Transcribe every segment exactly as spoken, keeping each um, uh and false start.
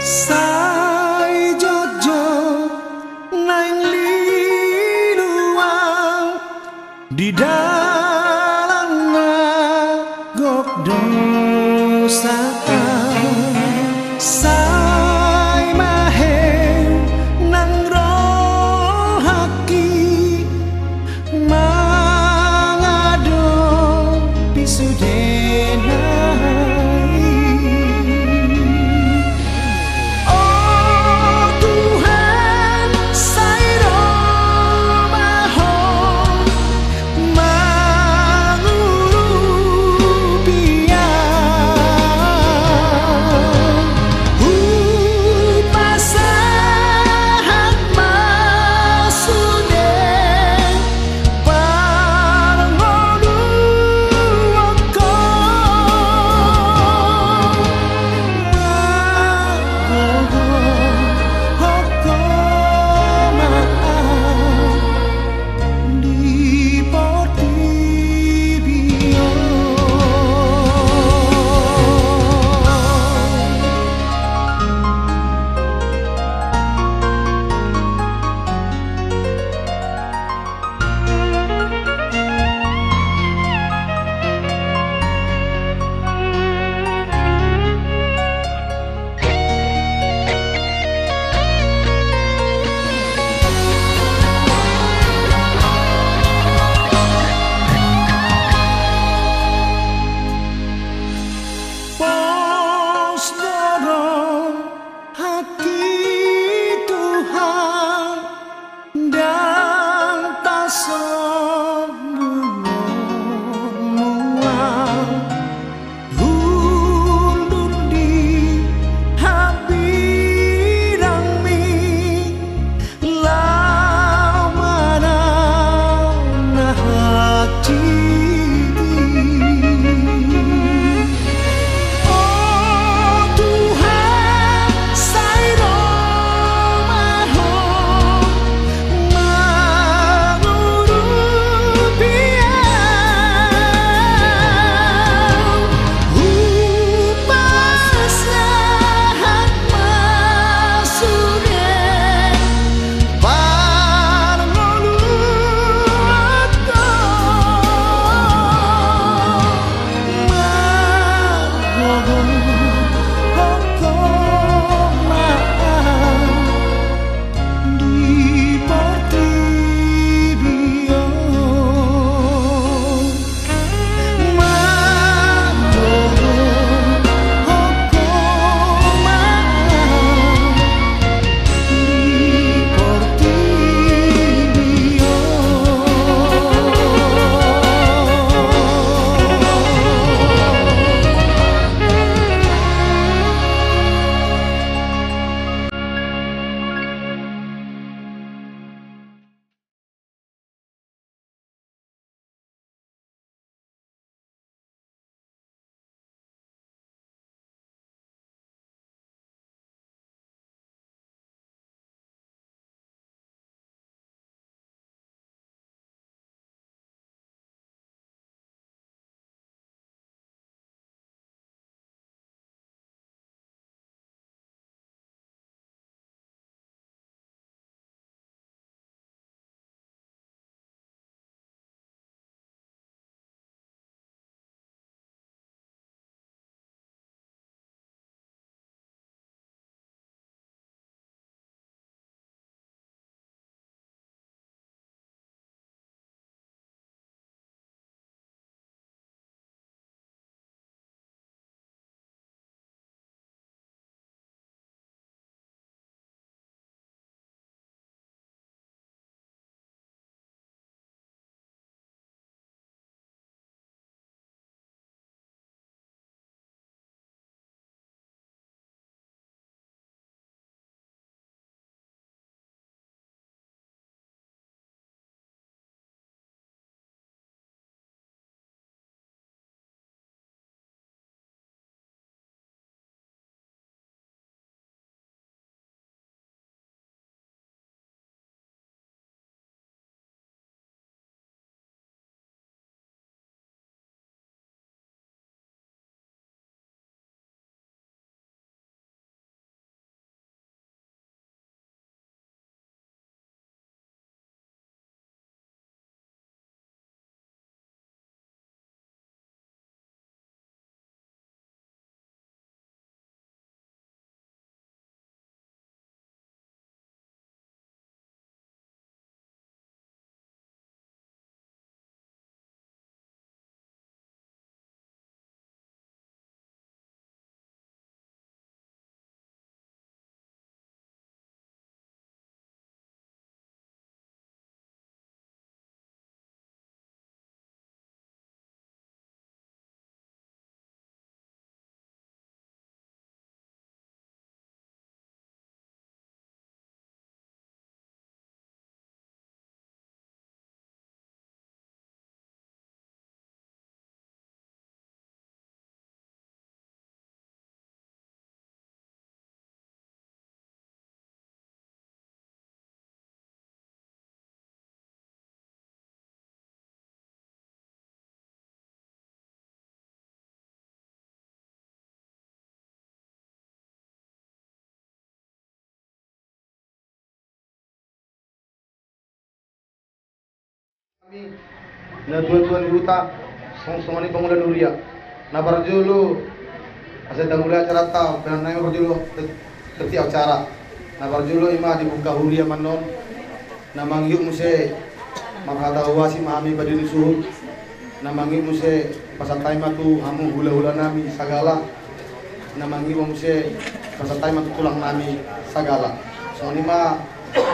Sai jotjot naeng lilu au di dalan na gok dosa. Sai mahe nang rohangki mangadopi sude nai. O Tuhan, sai ro ma Ho mangurupi au. Na tuan-tuan guruta, song-, songon i pangula ni huria. Na parjolo, asa tamulai acaranta, pinahan nami parjolo, te-, tertib acara. Na parjolo ima dibuka huria ma annon. Na mangihut muse, marhata huasi ma hami padion ni suhut. Na mangihut muse, pasahat hami ma tu hamu hula-hula nami sagala. Na mangihut muse, pasahat hami ma tu tulang nami sagala. Songon i ma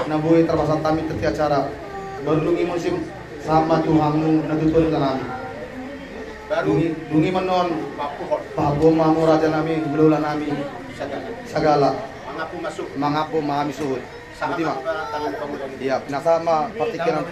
na boi tarpasahat hami tertib acara. Baru dung i muse, sahat ma tu hamu na tutu ni tanami. Dung i, dung i ma annon, pahampuhon ma hamu raja nami, hula-hula nami sagala. Mangampu ma hami suhut. Sahat ma. Ia, pinasahat ma partingkian.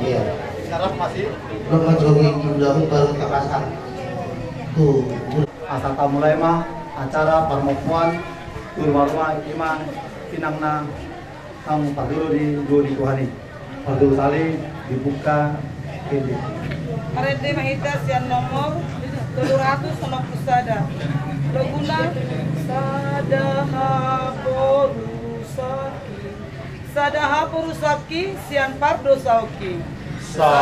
Iya. Lo menjadi indah baru terpasang. Tuh. Asa tamulai ma acara parmompoan tu ruma-ruma ima inang na hamu parjolo di dua ni Tuhan i. Parjolo sali dibuka kende. Marende ma hita sian nomor tolu ratus onom pulu sada. Loguna sada haporusangki. Sada haporusangki sian pardosaonki. Sada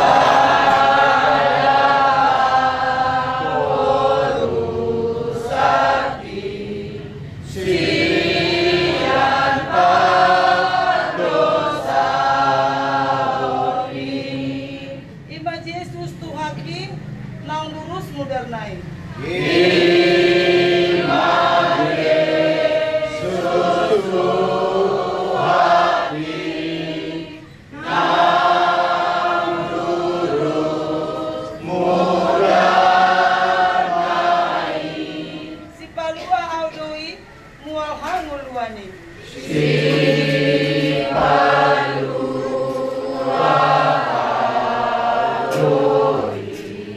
haporusangki sian pardosaonki. Ima Jesus Tuhanki, naung lurus mudarna i. Ima Jesus Tuhanki, naung lurus mudarna i. Sipalua ahu do i, mual hangoluan i. Sipalua ahu do i,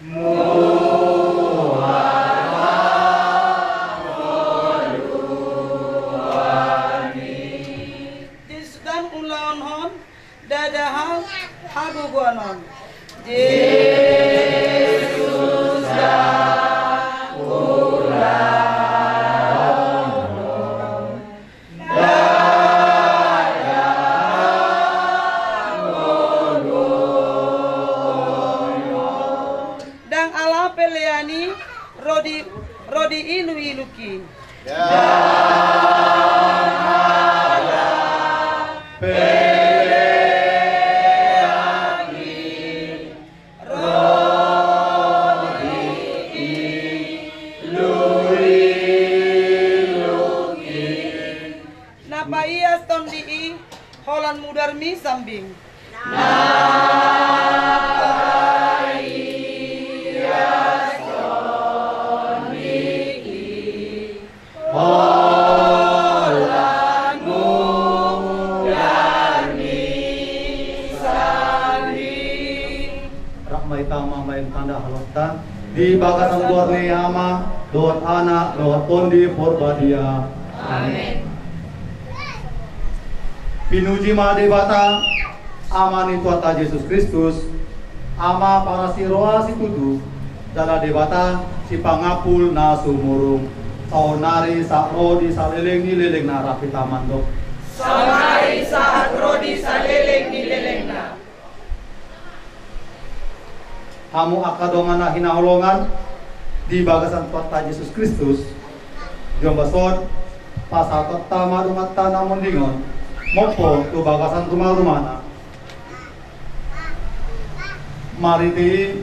mual hangoluan i. Jesus, ndang ulaonhon, ndada hagogoon on. Jesus, ndang ulaonhon, ndada hagogoon on. Ndang ala pelean i ro di, ro di ilu-iluki. Ndang ala pelean i ro di ilu-iluki. Na paias tondi i holan mudarmi sambing. Na paias tondi i holan mudarmi sambing. Rap ma hita mambahen tanda halosanta di bagasan goar ni Ama dohot Anak dohot Tondi Porbadia. Amen. Pinuji ma Debata, Ama ni Tuhanta Jesus Kristus, Ama parasi roha situtu, jala Debata sipangampul na sumurung. Saonari sahat ro di saleleng ni lelengna rap hita mandok. Saonari sahat ro di saleleng ni lelengna. Hamu angka dongan na hinaholongan di bagasan Tuhanta Jesus Kristus, di ombas on pasahatonta ma donganta na monding on mompo tu bagasan ruma-rumana. Marhite i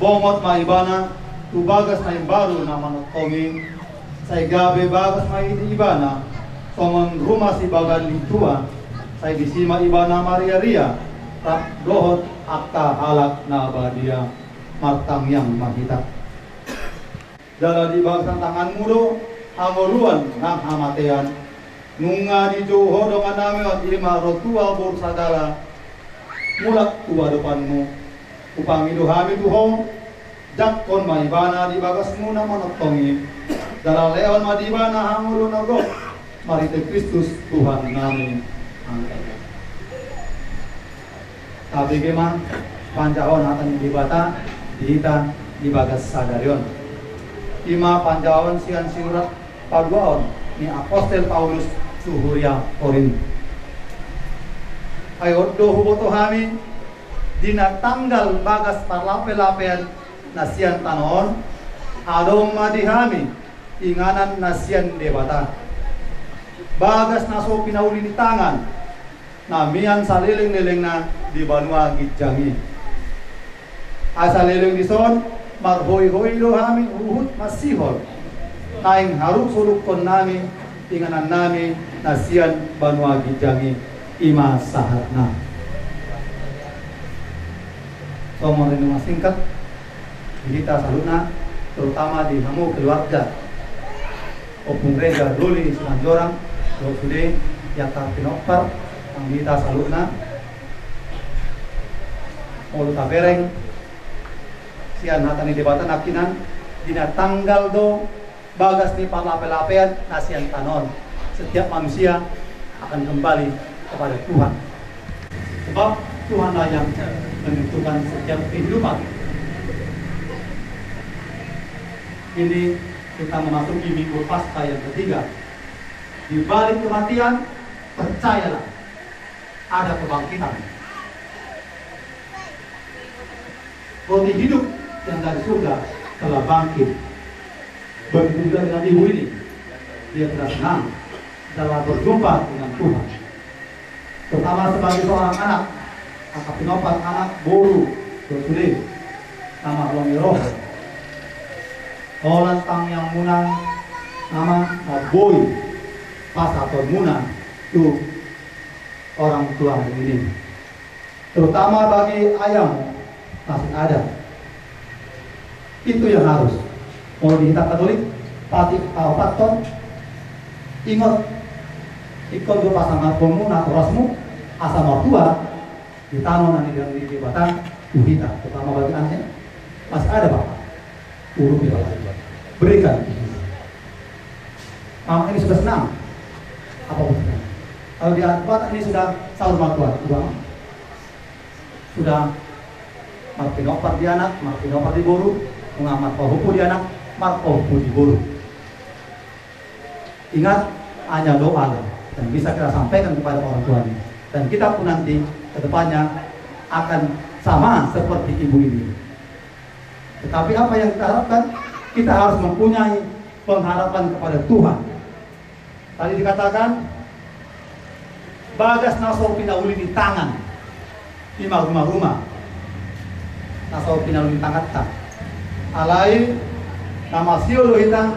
bongot ma ibana tu bagas na imbaru na manongtong i. Sai gabe bagas ma i di ibana, songon ruma sibagaan lintua, sai disi ma ibana maria-ria, rap dohot angka halak na badia. Martangiang ma hita. Jala di bagasan tanganmu do hangoluan nang hamatean. Nunga dijou ho dongannami on, i ma ro tua boru sagala, mulak tu adopanmu. Hupangido hami tu Ho, jangkon ma Ibana di bagasmu na manongtong i, jala lehon ma di Ibana hangoluan na gok, marhite Kristus Tuhannami. Amen. Tabege ma panjahon hata ni Debata di hita di bagas sadari on. I ma panjahon sian surat paduahon ni apostel Paulus tu huria Korint. Ai on do huboto hami, di na tanggal bagas parlapelapean na sian tano on, adong ma di hami inganan na sian Debata, bagas na so pinauli ni tangan, na mian salelenglelengna di banua ginjang i. Ai saleleng dison marhoihoi do hami huhut mansihol, naeng haru solukkonnami inganannami na sian banua ginjang i. I ma sahatna. Songon renungan singkat di hita saluhutna, terutama di hamu keluarga Ompung Reza Doli Simanjorang, dohot sude angka pinompar, nang di hita saluhutna. Molo tabereng sian hata ni Debata nangkinan, di na tanggal do bagas ni parlapelapean na sian tano on. Setiap manusia akan kembali kepada Tuhan. Sebab Tuhanlah yang menentukan setiap kehidupan. Ini kita memasuki Minggu Paskah yang ketiga. Di balik kematian, percayalah, ada kebangkitan. Roti hidup yang dari surga telah bangkit. Begitu juga dengan ibu ini. Dia telah senang telah berjumpa dengan Tuhan. Terutama sebagai seorang anak, angka pinompar, anak, boru, dohot sude na marholong ni roha. Holan tangiangmuna nama na boi pasahatonmuna tu orang tuamu ini. Terutama bagi ayahmu, masih ada. Itu yang harus. Molo di hita Katolik, patik paopathon, ingot, ingkon do pasangaphonmu natorasmu, asa martua di tano na nidang ni Debata tu hita, terutama bagi anaknya, masih ada, Bapak. Urupi, Bapak. Berikan. Mama ini sudah senang. Apa maksudnya? Kalau di Batak ini sudah saur matua, Bang. Sudah marpinompar di anak, marpinompar di boru, nunga marpahompu di anak, marpahompu di boru. Ingat, hanya doa lah yang bisa kita sampaikan kepada orang tuanya. Dan kita pun nanti ke depannya akan sama seperti ibu ini. Tetapi apa yang kita harapkan? Kita harus mempunyai pengharapan kepada Tuhan. Tadi dikatakan, bagas na so pinauli ni tangan, i ma ruma-ruma na so pinauli ni tanganta. Alai na masihol do hita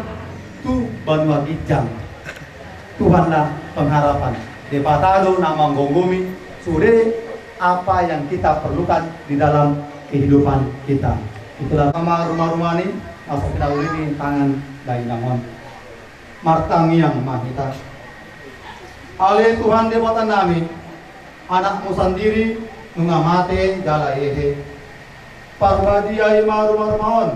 tu banua ginjang. Tuhanlah pengharapan. Debata do na manggomgomi sude apa yang kita perlukan di dalam kehidupan kita. Itulah nama ruma-ruma ni na so pinauli ni tangan dainang on. Martangiang ma hita. Ale Tuhan Debatanami, anakmu sandiri nunga mate jala hehe. Parbadia i ma ruma-ruma on,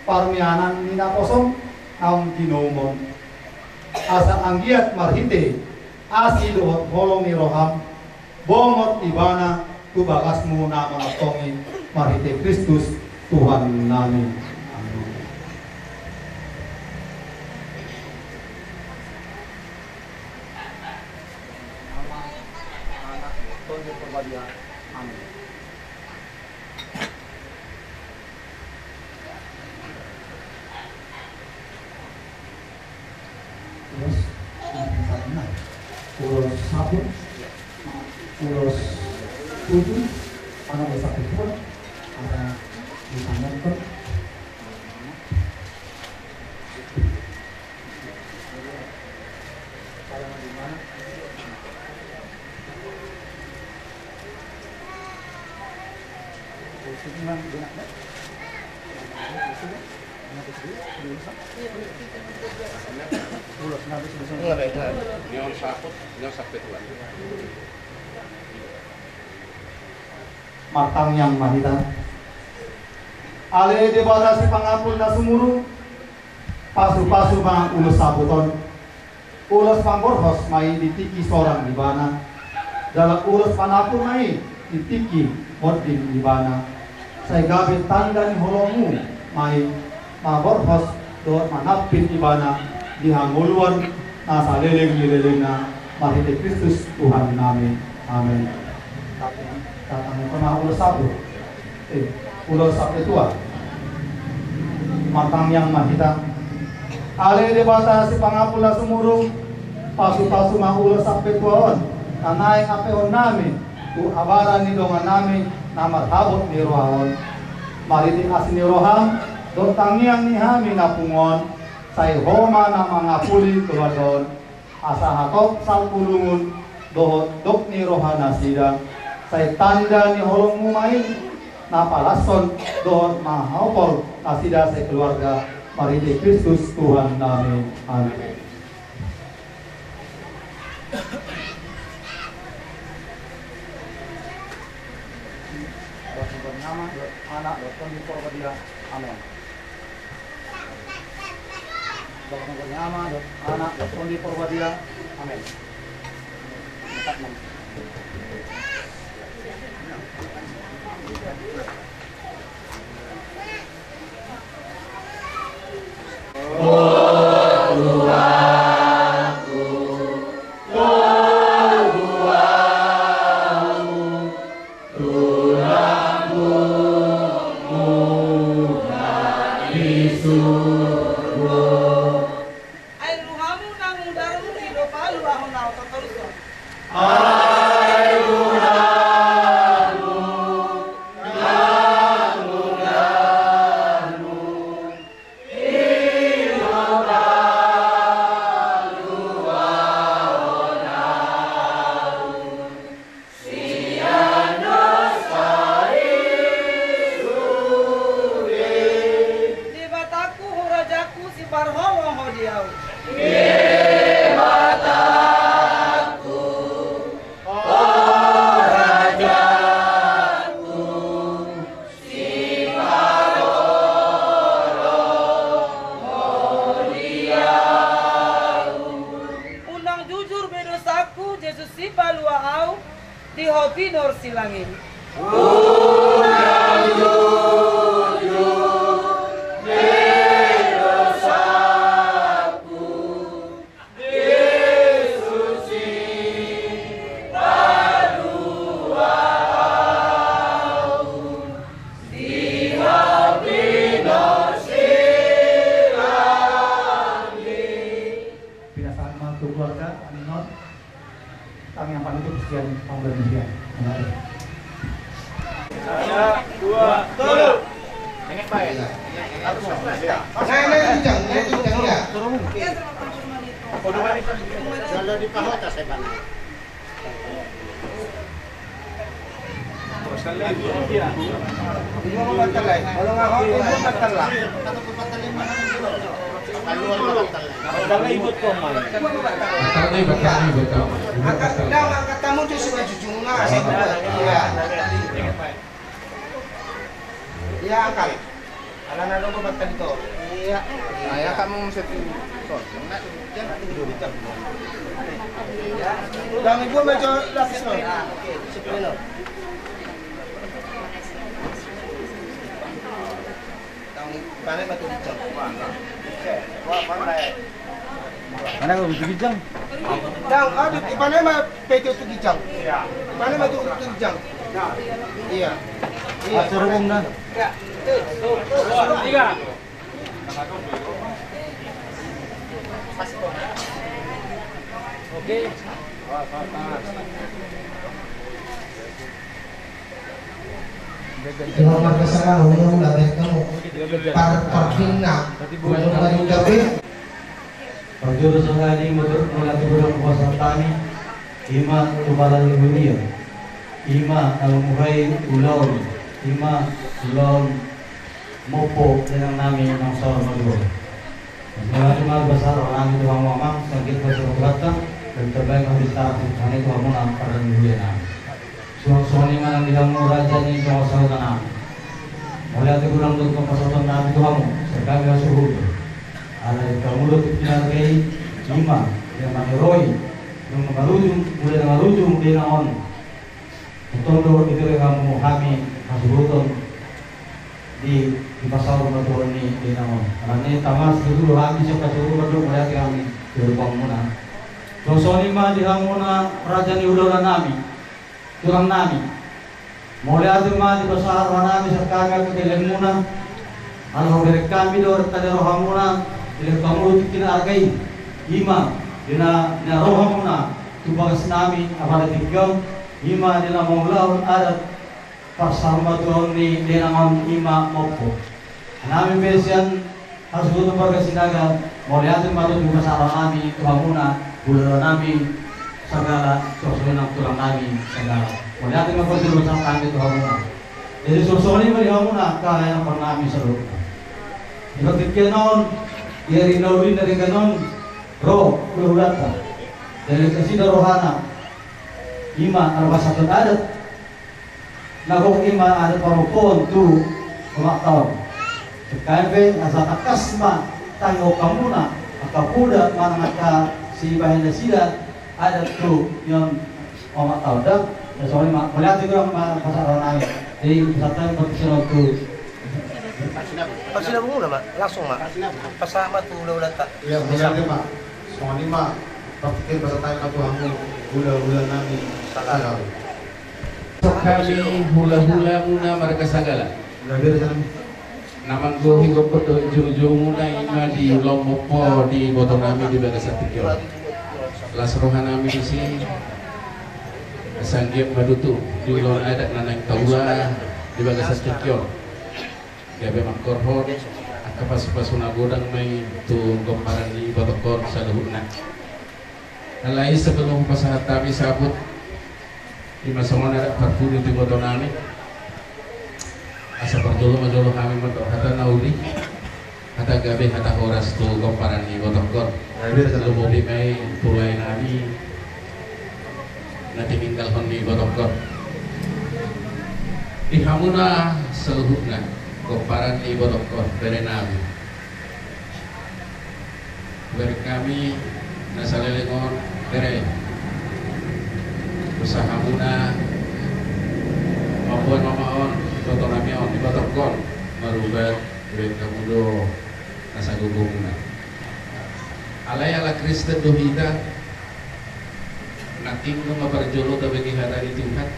parmianan ni naposom naung ginoum on. Asa anggiat marhite asi dohot holong ni roham, bongot ibana tu bagasmu na manongtong i, marhite Kristus Tuhannami. Amin. Amin. Ulos, ulos saput, ulos tujuh, anak ulos saput pun ada di tangan tu. Martangiang ma hita. Ale Debata Sipangampulna sumurung, pasupasu ma ulos saput on. Ulos pamborhos ma i di tingki sorang ni ibana, jala ulos panampul ma i di tingki monding ni ibana. Sai gabe tanda ni holongmu ma i mamborhos dohot manampin ibana di hangoluan na saleleng ni lelengna, marhite Kristus Tuhannami. Amen. Tangiangkon ma ulos saput. Eh, ulos saput tua. Martangiang ma hita. Ale Debata Sipangampulna sumurung, pasupasu ma ulos saput tua on, na naeng ampeonnami tu abaran ni dongannami na marhabot ni roha on. Marhite asi ni roham dohot tangiang ni hami na pungu on, sai Ho ma na mangampuli keluarga on, asa hatop salpu lungun dohot dok ni roha nasida. Sai tanda ni holongmu ma i na palashon dohot manghopol nasida sakeluarga, marhite Kristus Tuhannami. Amen. Bapa dohot Ama dohot Anak dohot Tondi Porbadia. Amen. Bapa dohot Ama dohot Anak dohot Tondi Porbadia. Amen. Ai rohamu nang mudarmu i do paluahon na oto toruson. Debatangku, ho Rajaku, siparholong ho di ahu. Unang jujur be dosaku, Jesus sipalua ahu, di ho pinarsilang i. Pinasahat ma tu keluarga, Aminon. Tangiang panutup sian panggabean. Sada, dua, tolu. Naik, naik, kencang, naik, kencang, ya. Kalau di pahota saya panas. Batal, batal, batal. Angkat, angkat tangan tu si baju jungga, saya buat. Iya. Iya, angkat. Ala na dong batal itu. Iya. Nah, ya, kamu mesti tuh. Tuh, kena tuh. Jangan tuh, jangan tuh. Jangan gua baca lapis, no. Oke, seperti itu. Tang, ibana ma tu ginjang. Mana kau tu ginjang? Tang, aduh, ibana ma pe tu ginjang. Ibana ma tu ginjang. Iya. Iya. Atur umum dah. Tiga. Oke. Tuhan markasarang, ulang latihan kamu. Par, parfinna. Bukan dari gabe. Parjolo sahali motor mula tu godang kuasa tani. Ima tu pala ni dunia. Ima na manghuhai ulaon. Ima ulaon mompo dainang nami nang saur matua. Mula tu ma basar nami tu hamu amang, sangkit basar tu gantang, dan terbaik habis tarap hane tu hamu nang parjolo dunia nami. Songon i ma nang di hamu raja ni songon sahuta nami. Mauliate godang do tung pasahaton nami tu hamu sian hami hasuhuton. Ala di hamu do tingki na arga i, ima, ima na niroi, nunga marujung, mulai na marujung dainang on. Tongtong do dibereng hamu hami hasuhuton. Di, dipasahat ma tu hamu dainang on. Alani tama situtu do hami sian hasuhuton mandok mauliate hami di hamu. Songon i ma di hamu na raja ni hulahula nami, tulang nami. Mauliate ma dipasahat roha nami sian hami angka kelenmuna. Ala hubereng hami do renta ni rohamuna, dibereng hamu do tingki na arga i. Ima, di na, di na rohamuna tu bagas nami apala tingki on. Ima di na mangulahon adat parsarumatuaon ni dainang on ima mompo. Nami pe sian hasuhuton marga Sinaga, mauliate ma tutu dipasahat roha nami tu hamuna, hulahula nami, sagala, songon i nang tulang nami, sagala. Mauliate ma tutu dipasahat hami tu hamuna. Jadi songon i ma di hamuna, angka ianakkon nami saluhutna. Di partingkian on, di ari na uli na denggan on, ro hulahulanta. Jadi nasida rohana, ima na pasahathon adat. Na gok ima adat pamompoon tu omakta on. Sian hami pe asa tangkas ma tangiangkonmuna, angka poda manang angka sibahen nasida adat tu nion omakta on da. Na songon i ma, mauliate godang ma pasahat roha nami. Jadi pasahat hami partingkian on tu. Parsinabungmuna ma, langsung ma. Pasahat ma tu hulahulanta. Ia, mauliate ma. Songon i ma, partingkian pasahat hami ma tu hamu hulahula nami sagala. Hami hulahulamuna marga Sagala. Na manggohi gokhon dohot joujoumuna ima di ulaon mompo ni iboto nami di bagasan tingki on. Las roha nami disi, asa anggiat ma tutu di ulaon adat na naeng taula di bagasan tingki on. Gabe mangkorhon angka pasupasu na godang ma i tu gomparan ni ibotongkon saluhutna. Alai sebelum pasahat hami saput, ima songon adat parpudi tu iboto nami, asa parjolo ma jolo hami mandok hata na uli, hata gabe, hata horas tu gomparan ni ibotongkon. Gabe, hata lumobi ma i tu lae nami na tininggalhon ni ibotongkon. Di hamuna saluhutna gomparan ni ibotongkon, bere nami. Bere nami na saleleng on, bere. Usahamuna mamboan omak on, iboto nami on, ibotongkon, marubat bere nami do na sagogomuna. Alai ala Kristen do hita, nangkin nunga parjolo tabege hata ni Tuhan.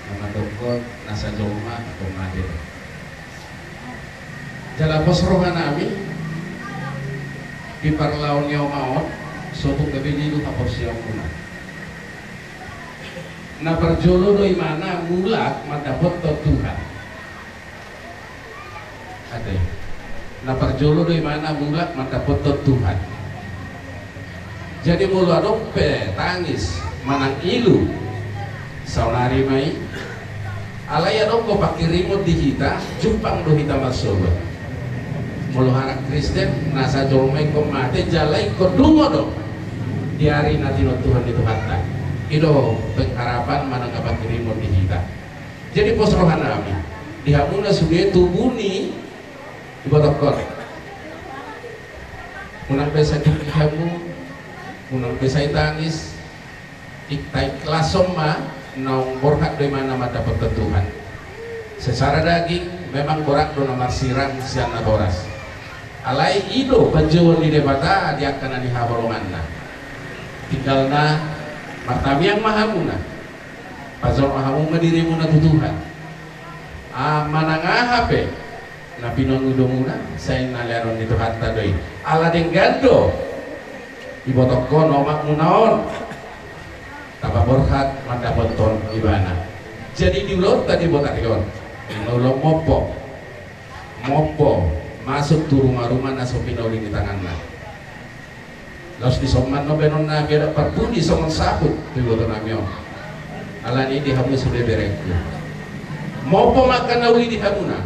Na mandokkon nasa jolma ingkon mate. Jala pos roha nami, di parlao ni omak on, so tung gabe lilu haporseaonmuna. Na parjolo do imana mulak mandapothon Tuhan. Ate. Na parjolo do imana mulak mandapothon Tuhan. Jadi molo adong pe tangis manang ilu, saonari ma i. Alai adong do pangkirimon di hita, jumpang do hita marsogot. Molo halak Kristen, nasa jolma ingkon mate, jala ingkon dungo do di ari na tinontuhon ni Tuhanta. I do pengharapan manang pangkirimon di hita. Jadi pos roha nami di hamuna sude tubu ni ibotongkon. Unang be sai hamu, unang be sai tangis, ikhlas-ikhlason ma naung borhat do imana mandapothon Tuhan. Secara daging memang borat do na marsirang sian natoras. Alai i do panjouon ni Debata di angka na nihaholonganna. Tinggalna martamiang ma hamuna. Pasahat hamu ma dirimuna tu Tuhan. Ah, manang aha pe na pinangidomuna, sai na lehonon ni Tuhanta do i. Ala denggan do ibotongkon, omakmuna on tapaborhat mandapothon ibana. Jadi di ulaonta di botari on, na ulaon mompo, mompo masuk tu ruma-ruma na so pinauli ni tanganna. Laos dison ma annon baenon nami adat parpudi songon saput tu iboto nami on. Alani i di hamu sude berengku, mompo ma angka na uli di hamuna,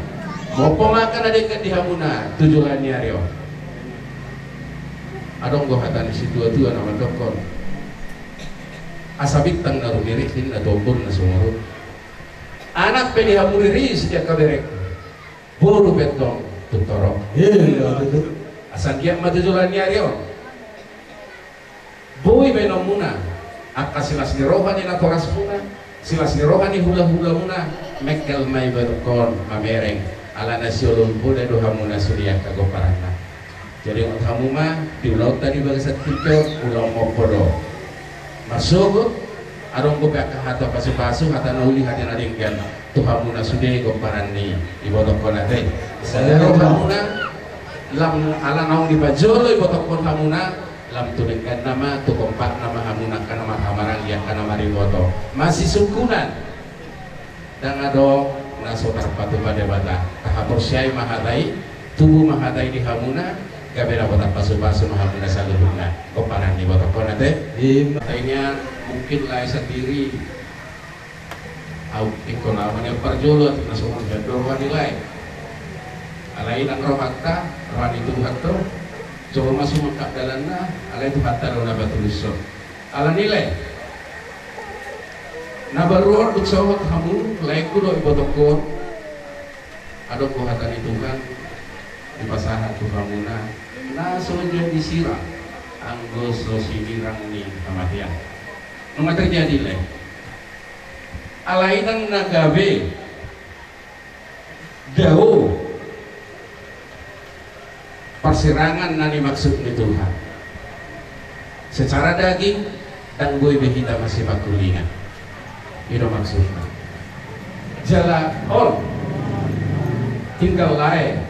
mompo ma angka na denggan di hamuna tu joloan ni ari on. Adong do hata ni situa-tua na mandokkon, Asa bintang na rumirik, ninna tu ombun na sumurut. Anak pe di hamu riris di angka berengku. Boru pe tong tu torop. Iya, betul. Asa anggiat ma tu joloan ni ari on boi baenonmuna angka silas ni roha ni natorasmuna, silas ni roha ni hulahulamuna, mengkel ma iba tongkon mamereng, alana sioloi poda do hamuna sude angka gomparanna. Jadi ingot hamu ma, di ulaonta di bagasan tingki on, ulaon mompo do. Marsogot, adong dope angka hata pasupasu, hata na uli, hata na denggan tu hamuna sude gomparan ni ibotongkon ate. Sadari hamuna, lam ala naung dipajolo ibotongkon hamuna, lam tu dengganna ma, tu kompakna ma hamuna angka na marhahamaranggi, angka na mariboto. Masisungkunan. Ndang adong na so tarpatupa Debata. Tahaporseai ma hata i, tubu ma hata i di hamuna, gabe dapot pasupasu ma hamuna saluhutna. Gomparan ni ibotongkon ate. Ima. Hata i nian mungkin lae sandiri. Au ingkon au ma nian parjolo, na songon i do roha ni lae. Alai ndang rohanta, roha ni Tuhan do. Jolo ma sumangkap dalanna, alai Tuhanta do na patulushon. Alani i lae, na baru on dung sahat hamu, laengku dohot ibotongku on, adong do hata ni Tuhan dipasahat tu hamuna, na so jadi sirang anggo so sinirang ni hamatean. Nunga terjadi lae. Alai ndang na gabe dao parsirangan na nimaksud ni Tuhan. Secara daging, ndang boi be hita masipangkulingan. I do maksudna. Jala on, tinggal lae,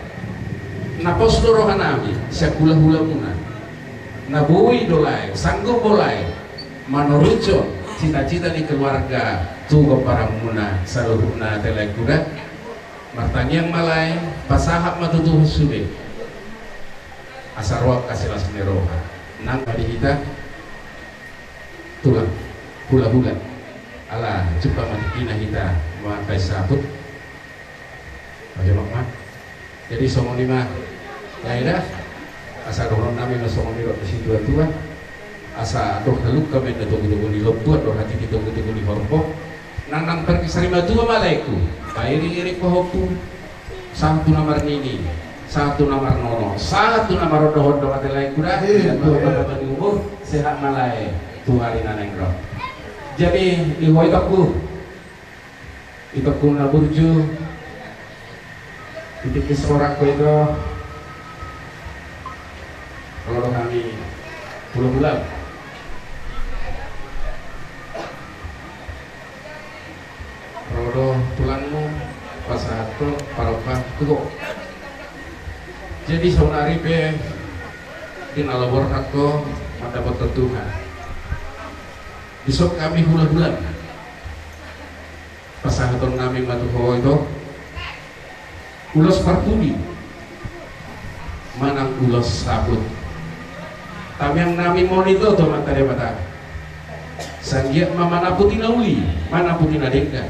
na pos do rohanami sian hulahulamuna. Na boi do lae, sanggup do lae manoruthon cita-cita ni keluarga tu gomparanmuna saluhutna ate laengku da. Martangiang ma lae, pasahat ma tu Tuhan sude. Asa ro angka silas ni roha. Nang ma di hita tulang, hulahula. Ala jumpa ma tingkina hita mambaen saput. Pajonok ma. Jadi songon i ma. Lae da. Asa dohononnami ma songon i dohot ni situatua. Asa adong halumpang ma inna togutogu ni lombu, adong hatiti togutogu ni horbo. Nang, nang parkisari matua ma laengku. Pairing-iring pahompu. Sahat tu na marnini, sahat tu na marnono, sahat tu na marondo-ondo ate laengku da. Iya, Tuhan, iya. Tuhan, Tuhan, Tuhan, sehat ma lae tu ari na naeng ro. Jadi, di ho itongku. Itongku na burju, di tingki sorak ho ito, molo do hami puluh bulan. Molo do tulangmu, pasahathon parompa tu ho. Jadi saonari pe di na lomo rohangku mandapothon Tuhan. Dison hami hulahulam. Pasahatonnami ma tu ho ito ulos parpudi manang ulos saput. Tamiangnami ma on ito tu Amanta Debata. Sai anggiat ma manaputi na uli, manaputi na denggan.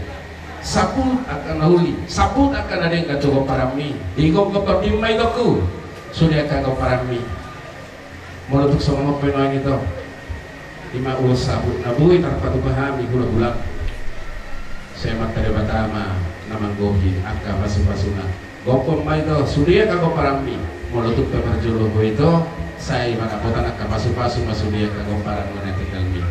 Saput angka na uli, saput angka na denggan tu gomparanmi. Di gomparmi ma itongku, sude angka gomparanmi. Molo tung songon on pe nuaeng ito, i ma ulos saput na boi tarpatupa hami hulahulam. Sai Amanta Debata ma na manggohi angka pasupasuna. Gokhon ma ito sude angka gomparanmi. Molo tung pe parjolo ho ito, sai mandapotan angka pasupasu ma sude angka gomparanmuna tinggalmi.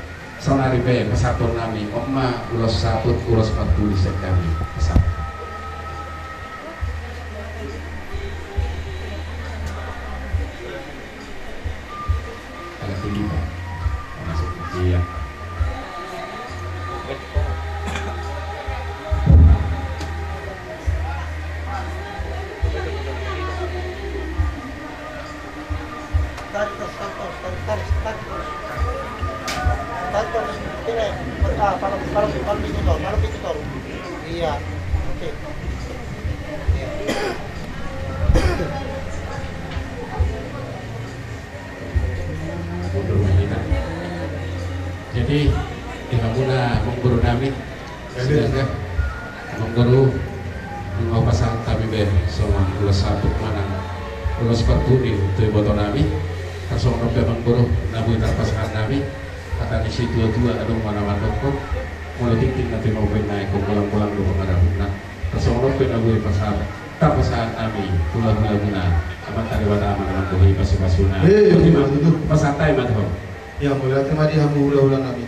Saonari pe pasahatonnami, on ma ulos saput, ulos parpudi sian hami. Pasahat. Agak tinggi, Pak. Masuk. Iya. Tarik terus, tarik terus, tarik terus, tarik terus. Tarik terus. Sini. Ah, taruh, taruh, taruh di situ, taruh di situ. Iya. Oke. Iya. Jadi, di hamuna amangboru nami, sudahkah amangboru nunga hupasahat hami be songon ulos saput manang ulos parpudi tu iboto nami, tarsongon on pe amangboru na boi tarpasahat nami, Tadi si tua-tua adong mana mandok. Molo tingting na tengok pena ikon bolang-bolang do pengarahuna. Tasongon pe na gue pasar. Tapasahat nami. Tulang-tulang guna. Amat tadi wata aman aman dohi pasu-pasuna. Eh, betul, betul. Pasahat tai mah. Ya, mulai tadi hamu hula-hula nami.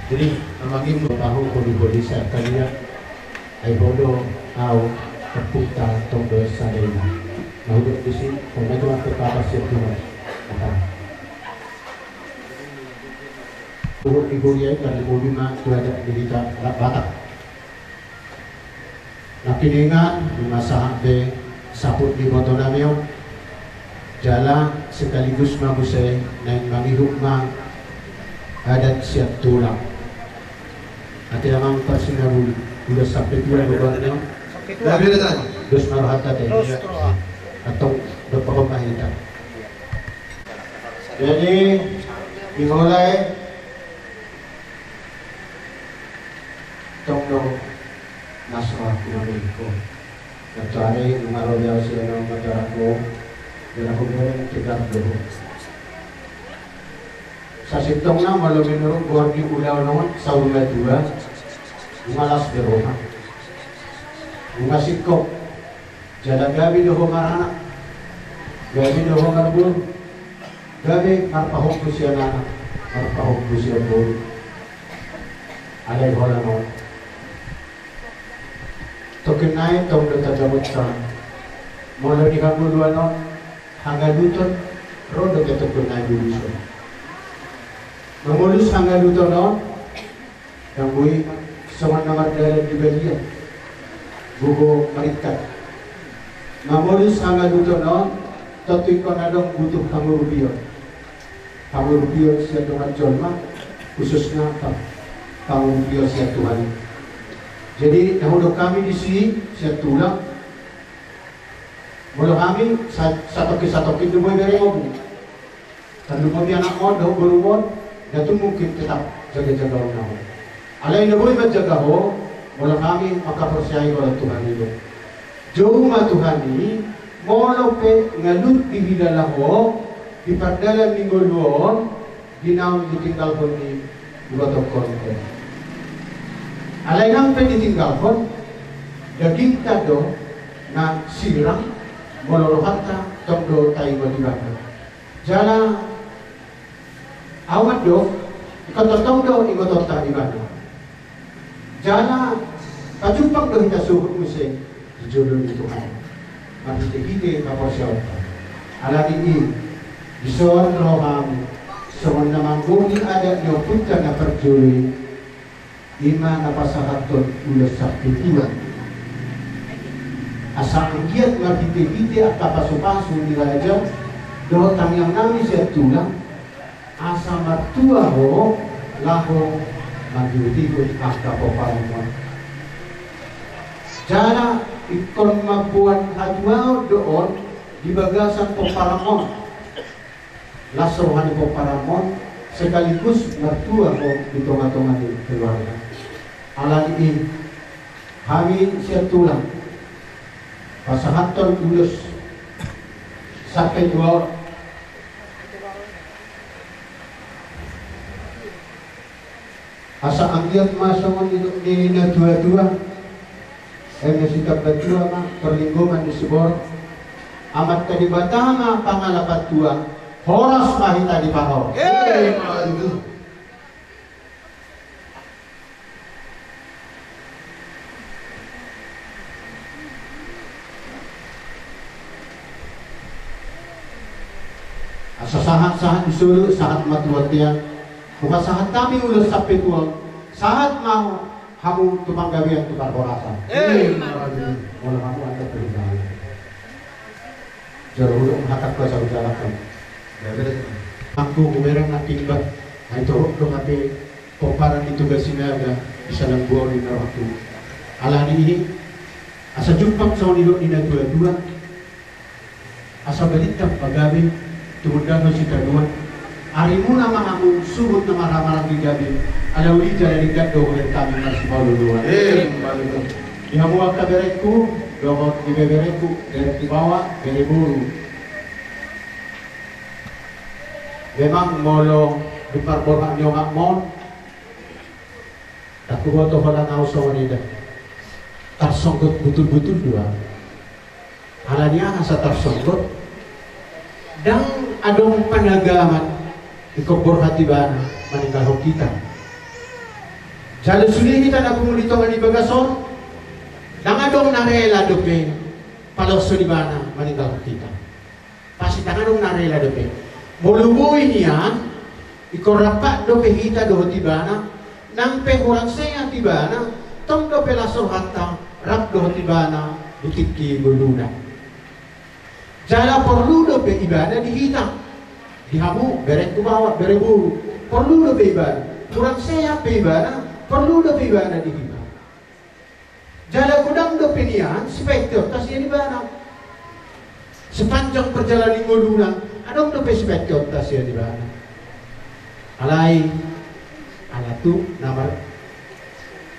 Jadi, namanya tahu kodi-kodi saya kalian. Ai bodo au. Tepuk tangan tong dosa dena. Nah, udah di sini. Karena itu aku kapas ya Tuhan. Apa? Turut di Huria i, tarlumobi ma tu adat di hita Batak. Na piningan, nunga sahat be saput ni iboto nami on. Jala sekaligus ma muse naeng mangihut ma adat sian tulang. Ate amang parsinabul, ulos sampe tua do goarna on. Dos ma rohanta te. Antong, dopak ma hita. Jadi, dimulai. Tong do nasroha pinamiko. Kecuali mengaruh dia usia yang menjarakku. Jarakku pun tidak dulu. Sasintongna molo menurut goar ni ulaon on, saur matua. Nunga las be roha. Nunga singkop. Jala gabe do ho maranak, gabe do ho marboru, gabe marpahompu sian anak, marpahompu sian boru. Alai holan on. Tongkin nai tong do tadapot sa. Molo di hangoluan on, hangaluton, ro dope tongkin nai buluson. Mangolus hangaluton on, Dang boi songon na mardalan di balian, gogo maringkat. Mangolus hangaluton on, tontu ingkon adong butuh pangurupion. Pangurupion sian dongan jolma, khususna pa-, pangurupion sian Tuhan. Jadi, na hudok hami disi, sian tulang, molo hami, sa-, satongkin-satongkin do boi berengmu. Tarlumobi anakmon dohot borumon, na tung mungkin tetap jaga-jagaon na ho. Alai na boi manjaga ho, molo hami mangkaporseai holan Tuhan i do. Jou ma Tuhan i, molo pe ngalut dihilala ho, di pardalan ni ngolu on, di naung ditinggalhon ni ibotohon pe. Alai nang pe ditinggalhon, dagingta do na sirang, molo rohanta tong do taingot ibana. Jala, ahu mandok, ingkon tongtong do ingotonta ibana. Jala, pajumpang do hita suhut muse di jolo ni Tuhan. Marhite-hite haporseaonta. Alani i, dison roham, songon na manggohi adat ni ompunta na parjolo i, Ima na pasahathon ulos sapituan. Asa anggiat marhite-hite angka pasu-pasu ni raja dohot tangiang nami sian tulang, asa martua ho laho mangihut-ihut angka pomparanmon. Jala ingkon mamboan hatuaon do on di bagasan pomparanmon. Las roha ni pomparanmon, sekaligus martua ho di tonga-tonga ni keluarga. Alani i, hami sian tulang pasahathon ulos sapituan. Asa anggiat ma songon nidok ni natua-tua, eme sitamba tua ma parlinggoman ni siborok. Amanta Debata ma pangalapan tua, horas ma hita diparorot. Asa sahat-sahat ni solu, sahat ma tu bontean. Hupasahat hami ulos sapituan, sahat ma hamu tu panggabean tu parhorasan. Molo hamu anda perintah. Jolo udah mengatakan kuasa ucalakan. Aku kubereng na timba. Ai torop do hape pomparan ni Toga Sinaga di salambuaon ni na rohakku. Alani i, asa jumpang songon nidok ni natua-tua. Asa balintang pagabe, tumundalhon sitadoan. Arimuna ma hamu suhut na marhaha-maranggi gabe. Ala uli jala denggan do hubereng hami marsipaolo-oloan. Di hamu angka berengku dohot ibeberengku, berengku baoa, berengku boru. Memang molo Di parborhat ni omakmon, ndang huboto holan ahu songon i da. Tarsonggot butul-butul do ahu. Ala ni aha sa tarsonggot? Ndang adong panagaman ingkon borhat ibana maninggalhon hita. Jala sude hita na pungu di tonga ni bagas on, ndang adong na rela dope paloshon ibana maninggalhon hita. Pasti ndang adong na rela dope. Molo boi nian, ingkon rap dope hita dohot ibana, nang pe hurang sehat ibana, tong dope las rohanta rap dohot ibana di tingki ngoluna. Jala porlu dope ibana di hita. Di hamu, berengku baoa, bere boru. Porlu dope ibana. Hurang sehat pe ibana, porlu dope ibana di hita. Jala godang dope nian sipainteonta sian ibana. Sepanjang perjalanan ni ngoluna, adong dope sipainteonta sian ibana. Alai, ala tu na mar-,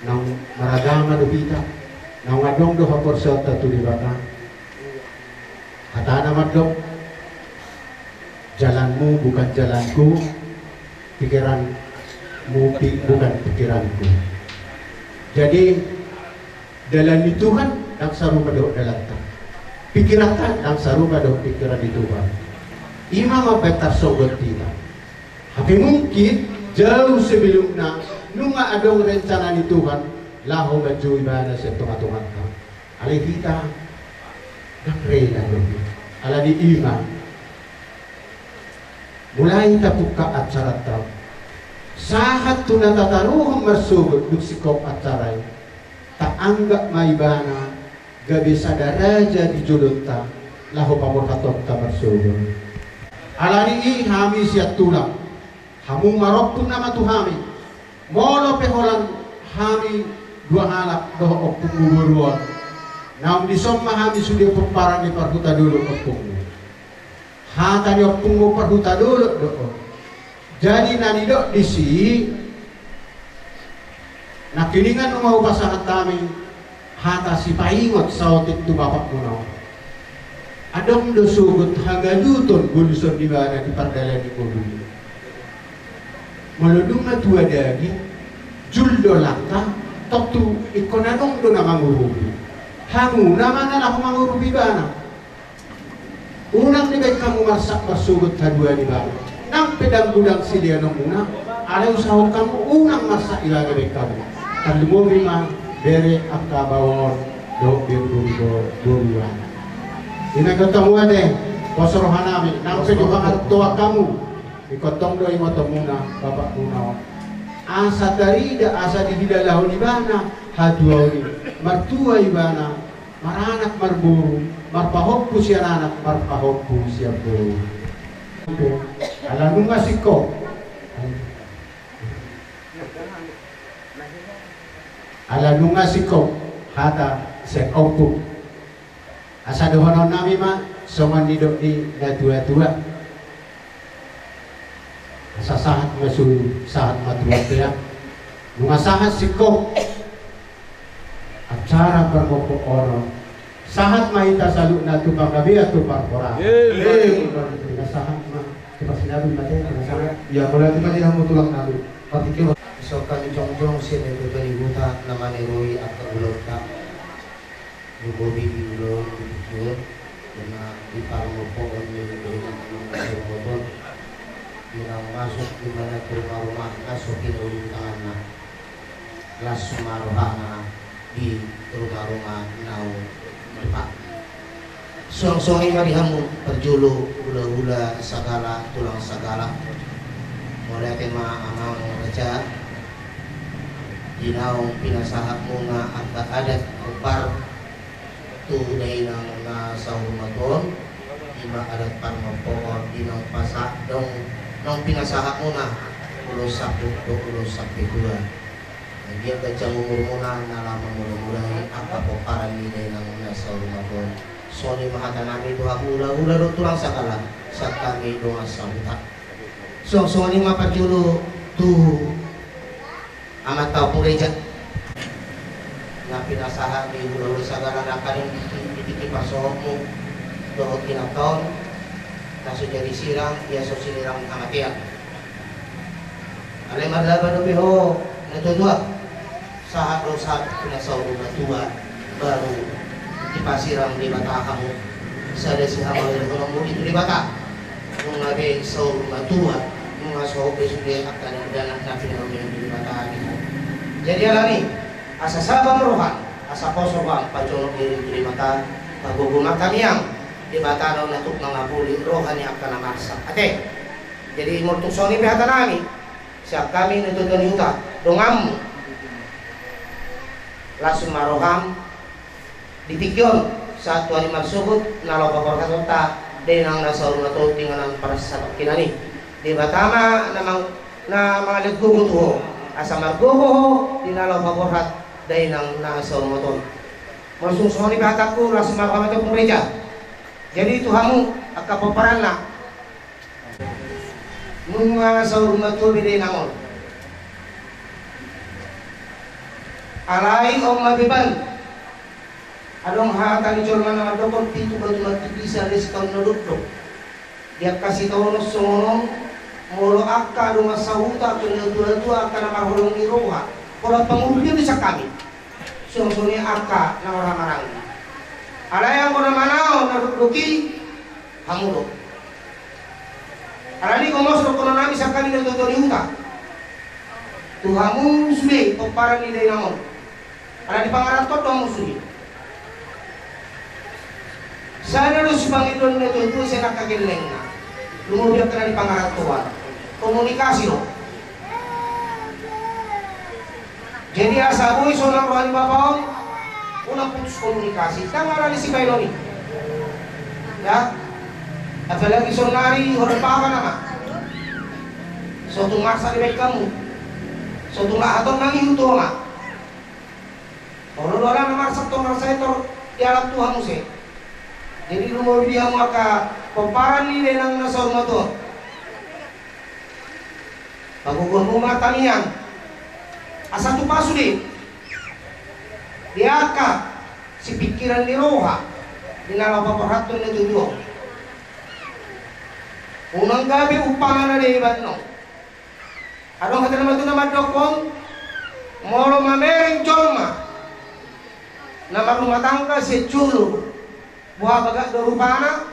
naung maragama do hita, naung adong do haporseaonta tu Debata. Hatana mandok, jalanmu bukan jalanku, pikiranmu pi-, bukan pikiranku. Jadi, dalan ni Tuhan ndang sarupa dohot dalanta. Pikiranta ndang sarupa dohot pikiran ni Tuhan. I ma mambaen tarsonggot hita. Hape mungkin jauh sebelumna nunga adong rencana ni Tuhan laho manjou ibana sian tonga-tonganta. Alai hita ndang rela do. Ala ni i ma, mulai tapungka acaranta, sahat tu na tataruhon marsogot dung singkop acara i, taanggap ma ibana gabe sada raja di jolonta laho paborhatonta marsogot. Ala ni i hami sian tulang, hamu marompung nama tu hami. Molo pe holan hami dua halak dohot ompungmu boru on, naung dison ma hami sude pomparan ni parhuta dolok ompungmu. Hata ni ompungmu parhuta dolok do on. Jadi na nidok disi, nangkiningan nunga hupasahat hami hata sipaingot saotik tu bapakmuna on. Adong do sogot hangaluton boluson ni ibana di pardalan ni ngolu. Molo dung matua daging, jul do langka, tontu ingkon adong do na mangurupi. Hamuna ma na laho mangurupi ibana. Unang dibaen hamu marsak marsogot haduan ibana. Nang pe ndang godang sileanonmuna, alai usahahon hamu unang marsak ibana dibaen hamu. Tarlumobi ma bere angka baoa on dohot bere boru, boru, boru. I ma ingkon hamu ate, pos rohanami, nang pe dipangarantoan hamu, ingkon tong do ingotonmuna bapakmuna on. Asa tarida, asa dihilalahon ibana hatuaon i. Martua ibana, maranak marboru, marpahompu sian anak, marpahompu sian boru. Ala nunga singkop. Ala nunga singkop hata sian ompung. Asa dohononnami ma songon nidok ni natua-tua. Asa sahat ma solu, sahat ma tu bontean. Nunga sahat singkop acara pargompolan on, sahat ma hita saluhutna tu panggabean tu parhorasan. Emma. Nunga sahat ma tu parsinabulan ma te, nunga sahat. Ia, molo ate ma di hamu tulang nami. Partingkian. Songon hami jongjong sian i tu huta na maniroi angka ulaonta. Lumobi di ulaon di tingki on, di na di pargompolan ni dainang na saurmatua on, di naung masuk di mana tu rumah-rumah na so pinauluntanganna, las ma rohana di rumah-rumah naung depak. Suang songon i ma di hamu parjolo hula-hula sagala, tulang sagala. Mauliate ma amang raja. Di naung pinasahatmuna angka adat hombar tu dainang na saurmatua on, i ma adat pargompolan di naung pasa-, naung, naung pinasahatmuna ulos sampulu dohot ulos sampulu dua. Anggiat ganjang umurmuna na lam mamula-mulai angka pomparan ni dainang na saurmatua on. Songon i ma hatanami tu hamu hula-hula dohot tulang sagala, sian hami dongan sahuta. Suang songon i ma parjolo tu amanta Ompu Reja. Na pinasahat ni hula-hula sagala nangkaning di tingki parsohotmu dohot inanta on, na so jadi sirang, ia so sinirang hamatean. Alai marlaba dope ho, natuatua. Sahat do sahat tu na saur matua, baru dipasirang Debata hamu. Sada sihamarolihononmuna tu Debata. Nunga be saur matua, nunga sohot be sude angka dakdanak na pinarolihon ni Debata hamu. Jadi alani, asa saba ma roha, asa pos roha, pajonok diri tu Debata, pagogo ma tamiang, Debata do na tuk mangapuli roha ni angka na marsak. Ate. Jadi molo tung songon i pe hata nami, sian hami natuatua ni huta, donganmu. Las ma roham di tingki on, sahat tu ari marsogot, na laho paborhatonta dainang na saur matua on tu inganan parsahat hami. Debata ma na mang-, na mangalean gogo tu ho, asa margogo ho di na laho paborhat dainang na saur matua on. Molo tung songon i pe hatangku, las ma roham ate Ompung Reja. Jadi tu hamu angka pomparanna, nunga saur matua be dainang on. Alai on ma beban. Adong hata ni jolma na mandok, pitu batu martingki, sada sitaon na dokdok. Di angka sitaonon songon on, molo angka dongan sahuta, angka natuatua, angka na marholong ni roha, pola pangurupion do sian hami. Songon songon i angka na marhahamaranggi. Alai anggo na manaon na dokdok i, hamu do. Alani i, molo so dohonon nami sian hami natuatua ni huta, tu hamu sude pomparan ni dainang on. Alani pangarantoan do hamu sude. Sada do sipangidoan natuatua sian angka gellengna. Lumobi angka na di pangarantoan. Komunikasi do. Jadi asa boi sonang roha ni bapa on, unang putus komunikasi. Ndang alani sibaenon i. Ya. Apalagi saonari, holan bapa nama. So tung marsak dibaen hamu. So tung lahaton mangihut ho ma. Olo do alana marsak tor marsaetor dialap Tuhan muse. Jadi lumobi hamu angka pomparan ni dainang na saur matua on. Pagogo hamu ma tamiang. Asa tupa sude di angka sipingkiran ni roha di na laho paborhathon natuatua on. Unang gabe umpama na deba annon. Adong hata ni natuatua na mandokkon, molo mamereng jolma na marrumah tangga sian jolo, boha bagak do rupana,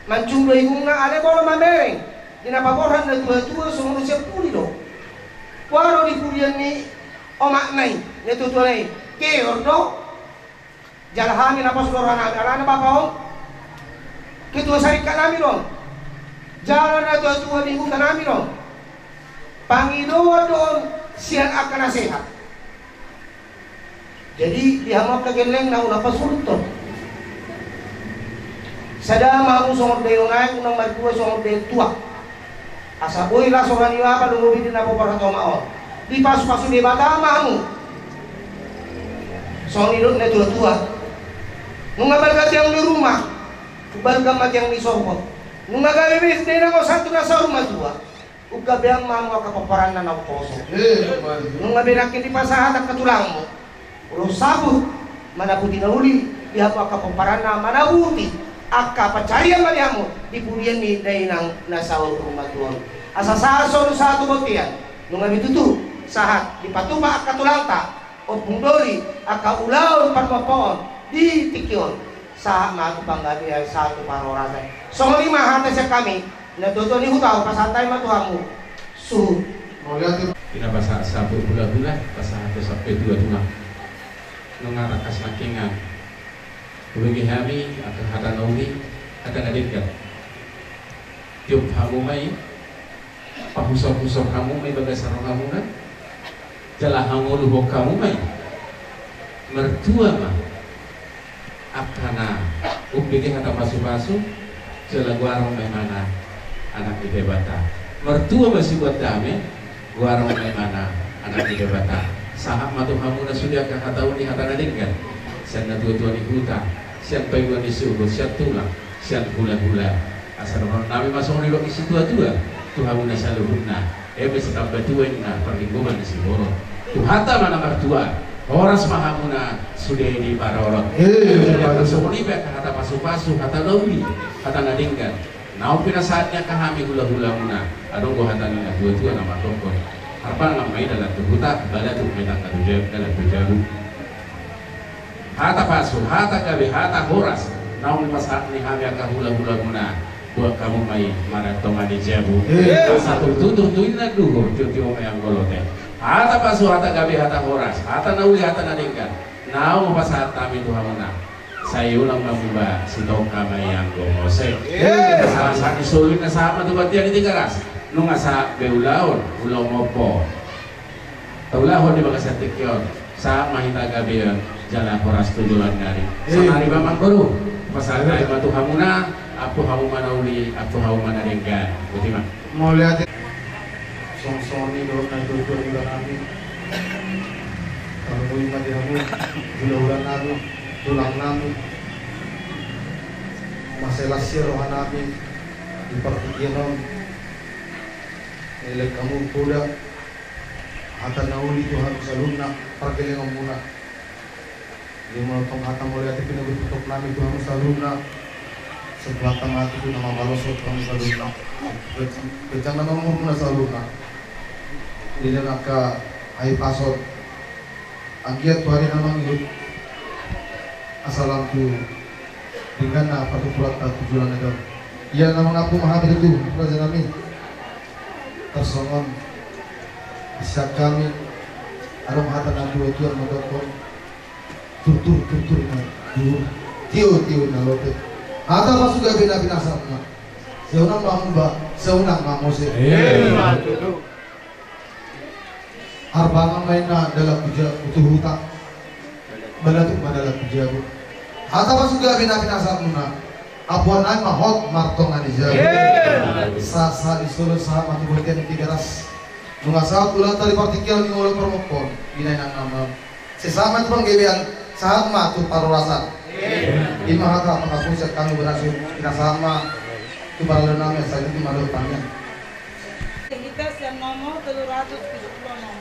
mancung do igungna. Alai molo mamereng di na paborhat natuatua, songon sian pudi do. Boha do di pudian ni omakna i, natuatuana i, keor do. Jala hami na pos do roha nami, alana bapa on ketua sarikat nami do on, jala natuatua ni huta nami do on. Pangidoan do on sian angka na sehat. Jadi di hamu angka gellengna, unang pasuruthon. Sada ma hamu songon dainang on, unang martua songon dainang tuak. Asa boi las roha ni bapa, lumobi di na pomparan ni omak on. Dipasupasu Debata ma hamu. Songon i do natuatua. Nunga balga tiang ni ruma, umbalga ma tiang ni sopo. Nunga gabe be dainang on sahat tu na saur matua, umgabean ma hamu angka pomparanna na umposo. Eh, mari. Nunga be nangkin dipasahat angka tulangmu. Ulos saput manaputi na uli, di hamu angka pomparanna manaputi angka pansarian ma di hamu di pudian ni dainang na saur matua on. Asa sahat solu sahat tu bontean, nunga be tutu sahat dipatupa angka tulangta, ompung doli, angka ulaon parmompoon di tingki on. Sahat ma tu panggabean, sahat tu parhorasan. Songon i ma hata sian hami natuatua ni huta, hupasahat hami ma tu hamu. Suhut. Mauliate. Di na pasahat saput hulahula, pasahat tu saput tua-tua. Nunga tangkas nangkiningan hubege hami angka hata na uli, hata na denggan. Tiop hamu ma i, pahusor-husor hamu ma i bagasan rohamuna, jala hangoluhon hamu ma i. Martua ma angka na umbege hata pasupasu, jala goarong ma ibana anak ni Debata. Martua ma sibuat dame, goarong ma ibana anak ni Debata. Sahat ma tu hamuna sude angka hata uli, hata na denggan sian natuatua ni huta, sian paimana ni suhut, sian tulang, sian hulahula. Asa dohonon nami ma songon nidok ni situatua tu hamuna saluhutna: Eme sitamba tua inna parlinggoman ni siborok. Tuhanta ma na martua, horas ma hamuna sude diparorot. Eh, songon i pe angka hata pasupasu, hata na uli, hata na denggan. Naung pinasahat ni angka hami hulahulamuna, adong do hata ni natuatua na mandok, Harbangan ma i dalan tu huta, balatuk ma i tu jabu, dalan tu jabu. Hata pasu, hata gabe, hata horas, naung dipasahat ni hami angka hulahulamuna, buat hamu ma i marantong ni jabu. Asa tutu tutu inna duhur, tiotio ma i anggo lote. Hata pasu, hata gabe, hata horas, hata na uli, hata na denggan, naung hupasahat hami tu hamuna. Sai unang ma muba, sitongka ma i anggo mose. Sahat ni solu inna sahat ma tu bontean ni Tigaras. Nunga sahat be ulaon, ulaon mompo. Taulahon di bagasan tingki on, sahat ma hita gabeon jala horas tu joloan ni ari. Sonari ma amangboru, pasahat nami ma tu hamuna, ampu hamu ma na uli, ampu hamu ma na denggan. Botima. Mauliate. Songon i dohot na tuatua ni hula nami. Tarlumobi ma di hamu hulahulanami, tulangnami. Mansai las rohanami di partingkian on. Elek hamu poda hata na uli tu hami saluhutna, pargellengonmuna. Ia molo tong hata mauliate pinabotoboto nami tu hamu saluhutna. Sahat ma tutu na mamaloshon tu hamu saluhutna. Ganjang nama umurmuna saluhutna. Dilehon angka hahipason. Anggiat tu ari na mangihut, asa lam tu denggan na partumpahanta tu joloan ni ari on. Ia na mangampu ma hami tutu, raja nami. Tarsongon sian hami, adong hata na tuatua mandokkon. Turtur turtur na duhur, tiotio na lote. Hata pasu, gabe na pinasahatmuna. Sai unang ma muba, sai unang ma mose. Emma tutu. Harbangan ma inna dalan tu ja-, tu huta. Balatuk ma dalan tu jabu. Hata pasu, gabe na pinasahatmuna. Ampuan nami ma hot marantong ni jabu. Emma tutu. Sahat sahat ni solu, sahat ma tu bontean ni Tigaras. Nunga sahat ulaonta di partingkian ni molo parmokon, di na inangnami. Sai sahat ma tu panggabean, sahat ma tu parhorasan. Ima hata pangampu sian hami, berhasil, pinasahat ma tu parhalado nami, sai tutu ma dohot tangiang. Hita sian nomor tolu ratus pitu pulu onom.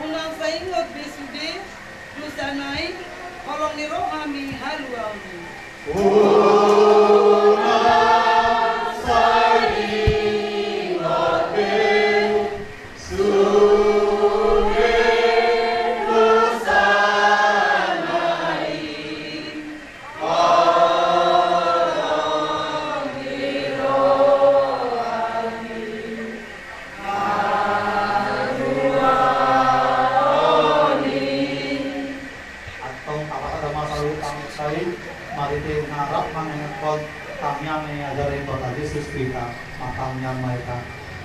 Unang sai ingot be sude dosa nai, holong ni roha ni haluaon i. Unang sai ingot be sude dosa nai. Antong tapasada ma saluhut hami sai marhite na rap manengekhon tangiang ni ajaran ni Tuhan Jesus Kristus, martangiang ma hita.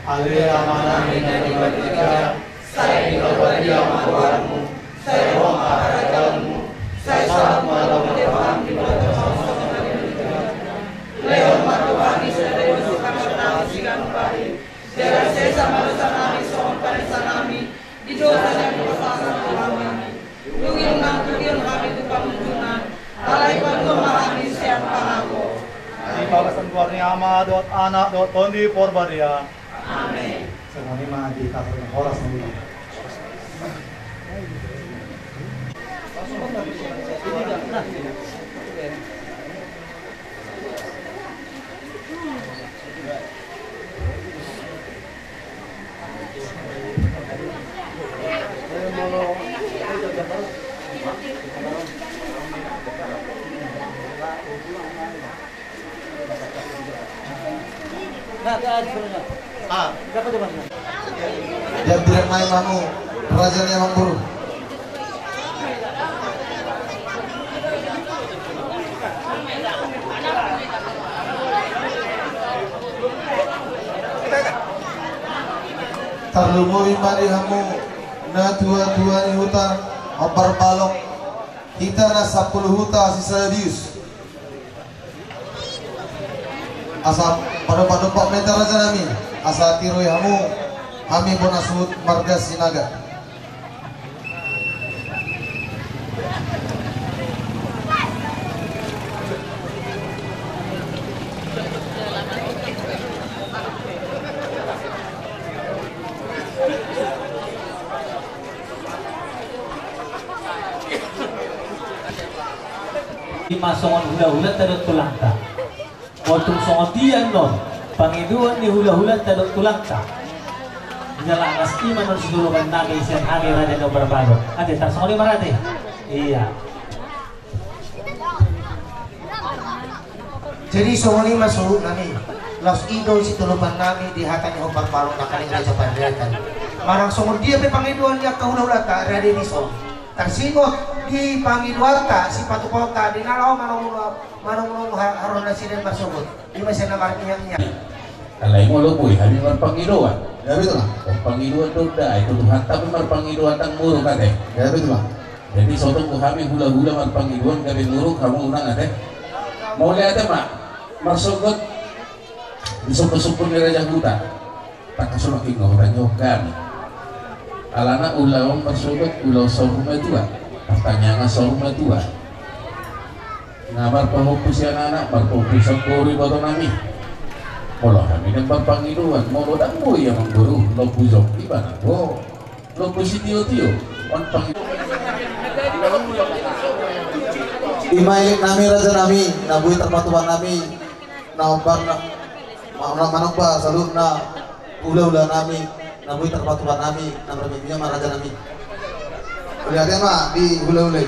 Ale Amanami na di banua surga, sai dipatupa ma goarmu, sai ro ma harajaonmu, sai saut ma lomo ni roham di banua on songon na di banua surga. Lehon ma tu hami sadari on sipanganon nami siganup ari, jala sesa ma dosanami songon panesanami di dosa na nipasahat hami tu hambami. Dung unang togihon hami tu pangunjunan, alai paluahon ma hami sian pangago. Di bagasan goar ni Ama dohot Anak dohot Tondi Porbadia. Amen. Songon i ma di kator horas na. Ah. Diambil main mamu, raja ni amangboru. Tarlumobi ma di hamu na tuatua ni huta, mamparbalok hita na sampulu huta sisadius. Asa padompak-dompak ma hita, raja nami, asa tiroi hamu Hami bona suhut marga Sinaga. Ima songon hulahulanta dohot tulangta. Molo tung songon dia annon pangidoan ni hulahulanta dohot tulangta, jala las i ma annon sitolopan nami sian hami raja ni Ombar Balong. Ate, tarsongon i ma ate. Ia. Jadi songon i ma suhut nami. Laos i do sitolopan nami di hata ni Ombar Balong nangkaning Raja Panjaitan. Manang songon dia pe pangidoan ni angka hulahulanta, rade dison. Tarsingot di pangidoanta, sipatupaonta, di na laho manongtong, manongtong ha-, haroro nasida marsogot. Ima sian na marmiak-miak. Alai molo boi hami marpangidoan. Gabe tu ma. Marpangidoan do da, ai tu Tuhanta pe marpangidoan ndang muruk ate. Gabe tu ma. Jadi so tung hami hulahula marpangidoan gabe muruk hamu unang ate. Mauliate ma. Marsogot di sopo-sopo ni raja huta. Tangkas ulaon ingkon hurang jok hami. Alana ulaon marsogot ulaon saur matua. Partangiangan saur matua. Nga marpahompu sian anak, marpahompu sian boru iboto nami. Molo hami ndang marpangidoan, molo ndang boi amang boru, lombu jok ibana go. Lombu sitio-tio. On pangidoan. Ima elek nami raja nami, na boi tarpatupa nami. Na ombar na, ma-, na manomba saluhutna hulahula nami, na boi tarpatupa nami, na marmiak-miak ma raja nami. Mauliate ma di hulahula i.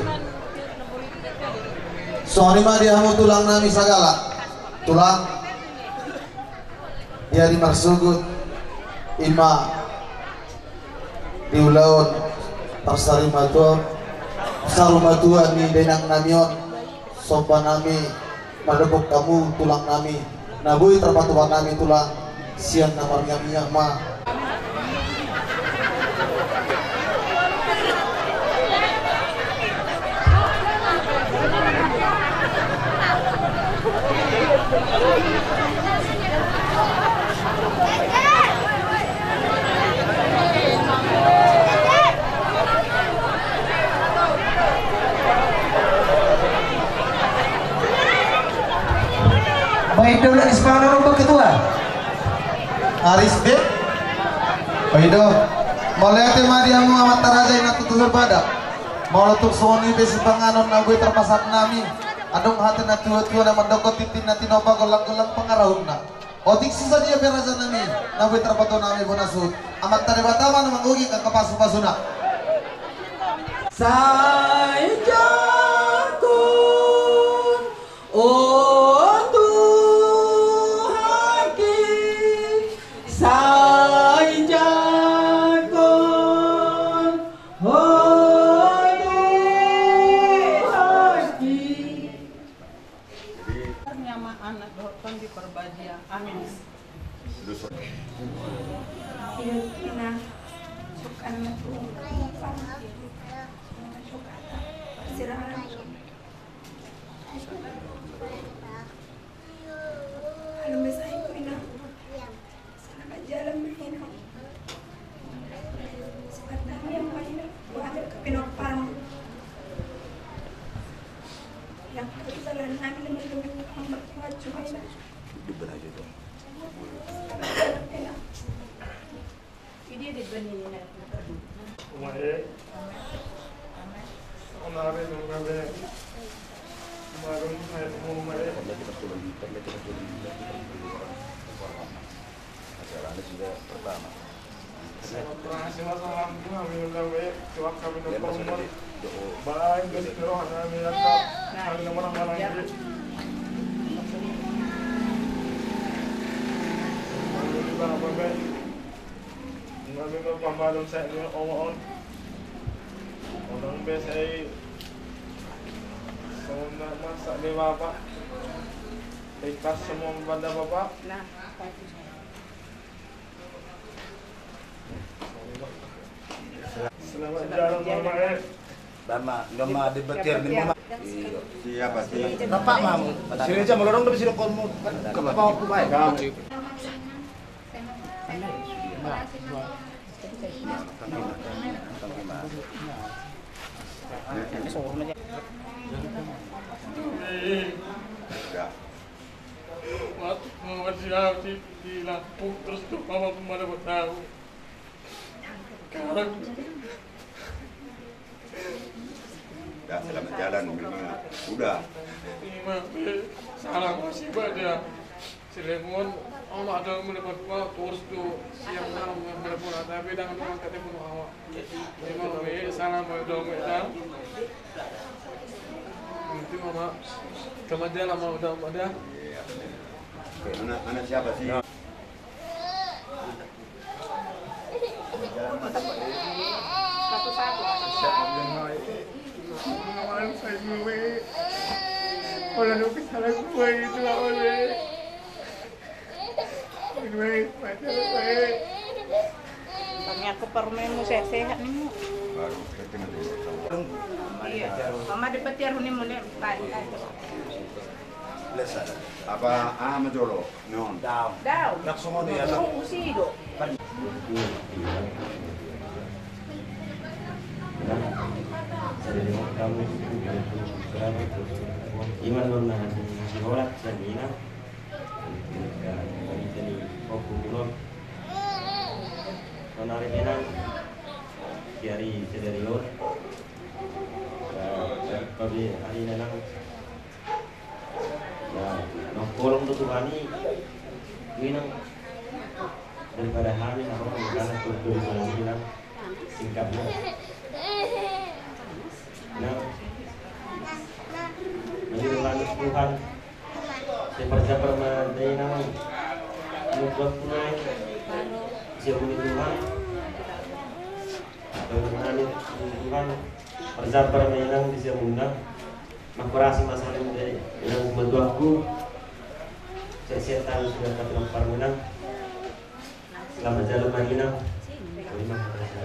Songon i ma di hamu tulang nami sagala. Tulang. Di ari marsogot. Ima. Di ulaon parsarimatua, saur matua ni dainang nami on, somba nami, mandok hamu tulang nami, na boi tarpatupa nami tulang, sian na marmiak-miak ma. Baik, dulu di sepanganon, Pak Ketua. Aris be. Baik, do. Mauliate ma di hamu amanta raja i na tutu sarbada. Molo tung songon i be sipanganon na boi tarpasahat nami. Adong hata ni na tua-tua na mandok tintin na tinopa, gollang-gollang pangarahutna. Otik so sadia pe raja nami, na boi tarpatupa nami bona suhut. Amanta Debata ma na manggohi angka pasu-pasuna. Sai jago, o Tuhanki, sai jago, o Tuhanki. Jadi, Tuhan ma anak dohot Tondi Parbadia. Amin. Ina, sukan na tu, sukan na tu, sirang. Halo, mesai ku ina. Selamat jalan, Mak, ina. Sebentar, ya, Mak, ina. Gua ambil ke pinompar. Yang perjalanan kami dengan, dengan, dengan cuma ina. Selamat jalan, ina. Ide de bani ina. Umae. Umae, umae. Umae, umae. Acaranya sudah pertama. Terima kasih, Mas. Alhamdulillah, kami undang, Pak. Coba kami undang, Pak. Baik, guys, terus kami angkat. Kami nomor yang mana, Pak? Alhamdulillah, Pak. Kami berpambalan saya dengan Allah on. Orang biasa, eh, sama masak di bapak. Ikhlas semua kepada bapak. Nah, selamat jalan, Mama, eh. Dama, dama di betir ni Mama. Iya. Siapa sih? Bapak, Mam. Sini aja, molo dong, di sini komu. Kan, apa aku baik? Kamu. Mat, mau di laut di, di Lampung, terus tu mama pun mana buat tahu. Sekarang. Udah, selamat jalan, memang. Udah. Ima pe salam masih baca. Silemon, ama ada melepon pa, terus tu siang malam melepon, tapi dengan orang kata pun awak. Ima pe salam doang kita. Itu ama, selamat jalan ama, udah ama dah. Anak, anak siapa sih? Bang, ya, aku parumaenmu sehat-sehat nih, Mu. Iya. Mama dapat tiar huni mu, Lem. Baik, baik. Apa, ah, majolo? Non. Daun. Daun. Langsung on ya. Langsung usi do. Iman non na siholat sangina. Jadi oku kunon. Sonari menang. Di ari sadari on. Tapi ari menang. Ya, nongkolong do Tuhan i, inang, daripada hami na ro mangkanas tu Tuhan, inang, singkatna. Inang, menurut Tuhan, saya persiapan ma inang, menurut Tuhan, saya punya Tuhan, menurut Tuhan, persiapan ma inang di siamuna. Mangkorasi ma sahali inang, inang, patuduhonku. Sehat-sehat talu sudah, tapi lamparmuna. Selamat jalan ma inang. Terima kasih.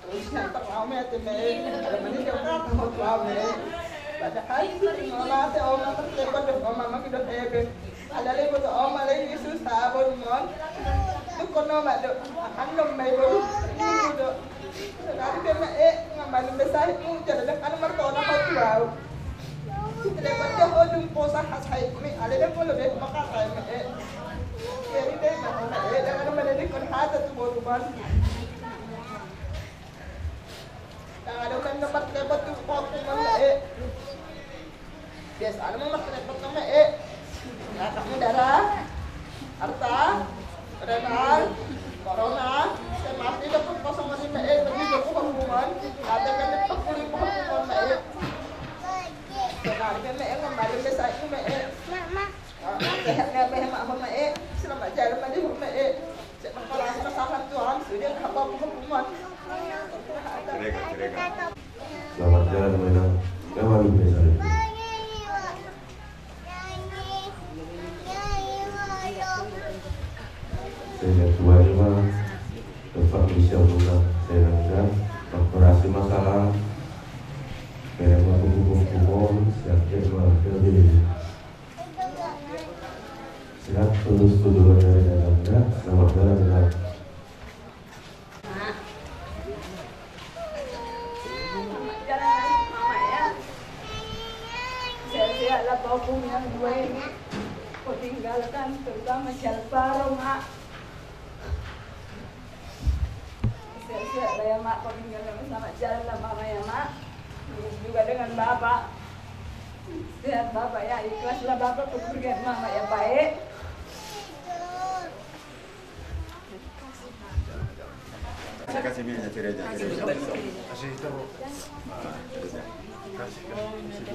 Terus yang pertama itu, Mei, ada menit yang pertama, Mei. Pada hari itu, Mama, te Oma, terlepas dong, Oma, maki dong, Ebe. Alai boto Oma lagi susah, boru mon. Dukon Oma do. Akan dong mai boru. Ibu do. Sekali dia ma e, ngambil besar mu, jadi dah kan mertona hot wow. Setelah baca hot dung posa hasai mi, alai dah kalau dia makan saya ma e. Jadi dia ma e, dah kan mana dia kon hata tu boru mon. Dah ada kan dapat dapat tu kok mon e. Biasa na ma marteleponna ma e. Angka mudara, arta, renal, corona, sai mati dapat kosong ma e, bagi dapat hukuman, ada kan dapat kuli hukuman ma e. Sekali ma e, ngambil besar ma e. Sehat na ma e, ma e, selamat jalan ma e, ma e. Selamat jalan ma inang. Sehat tuan ma. Tempat bisa muna. Saya nangga. Operasi masalah. Saya mau hubung-hubung. Saya kira. Sehat terus, tuduhan dari tetangga, selamat jalan, Kak. Selamat jalan, Mama, ya. Sehat-sehatlah, Bapak, yang dua ini. Kau tinggalkan, terutama si Alvaro, Mak. Sehat-sehat lah ya, Mak. Kau tinggal dengan selamat jalan lah, Mama, ya, Mak. Begitu juga dengan Bapak. Sehat Bapak ya, ikhlas lah Bapak pekerjaan Mama ya, Pak, eh. Kasih, kasih minyak cereja, cereja. Kasih itu. Ah, cereja. Kasih, kasih.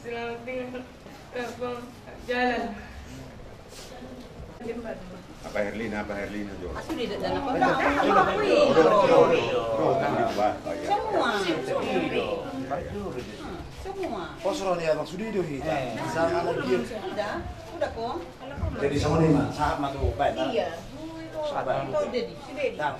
Selamat tinggal, Abang. Jalan. Apa Herlina, apa Herlina, Jo? Ah, sudah, dan apa? Udah, udah, udah, udah, udah, udah, udah, udah. Semua. Semua. Pos ro dia, Bang, sudah itu kita. Eh. Sama dia. Sudah, sudah, Kom. Jadi sama dia, Mas. Sahat ma tu, baik, nah. Iya. Sahat. Kau jadi, sudah. Nah,